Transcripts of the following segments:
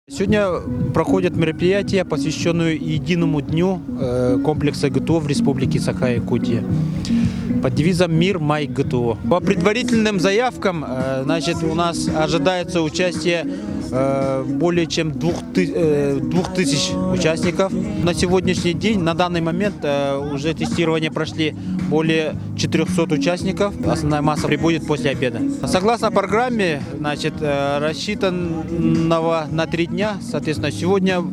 Сегодня проходят мероприятия, посвященные единому дню комплекса ГТО в Республике Саха-Якутия под девизом «Мир, май, ГТО». По предварительным заявкам, значит, у нас ожидается участие более чем 2000 участников. На сегодняшний день, на данный момент, уже тестирование прошли более 400 участников. Основная масса прибудет после обеда. Согласно программе, значит, рассчитанного на 3 дня, соответственно, сегодня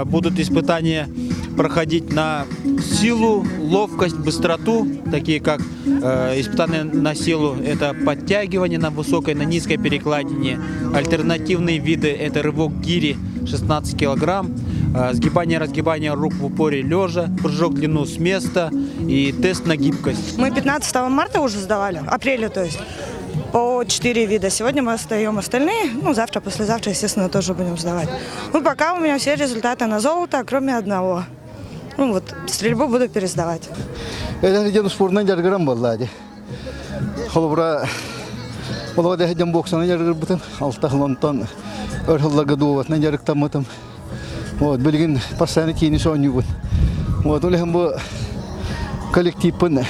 будут испытания проходить на силу, ловкость, быстроту, такие как испытания на силу – это подтягивание на высокой, на низкой перекладине, альтернативные виды – это рывок гири 16 килограмм, сгибание, разгибание рук в упоре лежа, прыжок в длину с места и тест на гибкость. Мы 15 марта уже сдавали, апреля то есть, по 4 вида. Сегодня мы сдаем остальные, ну, завтра, послезавтра, естественно, тоже будем сдавать. Ну, пока у меня все результаты на золото, кроме одного. Ну, вот, стрельбу буду пересдавать. Эдэр дьон спордунан дьарыгыран буолла дии. Холобура, олоҕо дэһэ боксанан дьарыгырбытым, алта онтон өр сылларга дуобатынан дьарыктаммытым. Вот, билигин постоянно теннис оонньуубун. Вот, ол иһин бу коллективпын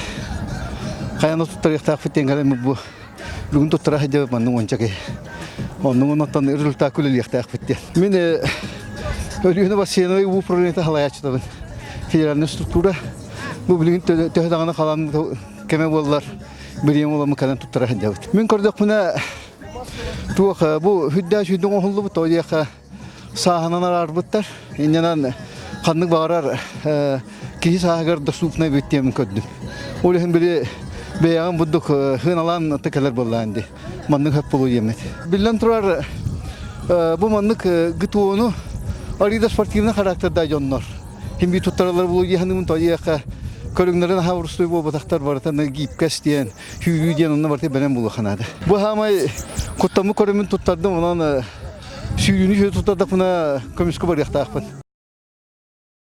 хайаны туттарыахтаахпыт диэн кэлэн бу бүгүн туттара сылдьабыт маннык уонча киһи. Оннук онтон результат үлэлиэхтээхпит диэн. Мин Өлүөнэ бассейновай уу управлениета салайааччытабын. Федеральная структура. Бу билигин төһө даҕаны халаан кэмэ буоллар, бириэм уоламмыт кэлэн туттара сылдьабыт. Мин көрдөхпүнэ, туох бу сүрдээх сүүрдүн оҥоһуллубут, ол диэхэ сааһынан араарбыттар. Иннинэн ханнык баҕарар киһи сааһыгар доступнай эбит диэн көрдүм. Ол иһин били бэйэҕин бурдук сыаналаан кэлэр буоллаан дии. Маннык хөп буолуо диэммит. Биллэн турар, бу маннык ГТО-ну арыйда спортивный характердаах дьоннор. Хим туттаралар буолуо дии саныыбын тоҕо көрүҥнэрин аһа урустуй буолбатахтар барытын гибкость диэн, сүүрүү диэн онно барыта бэлэм буолуохха наада. Бу хаамай куттаммыт көрүҥмүн туттардым, онон сүүрүүнү сүүрэ туттардахпына көмүскэ барыахтаахпын.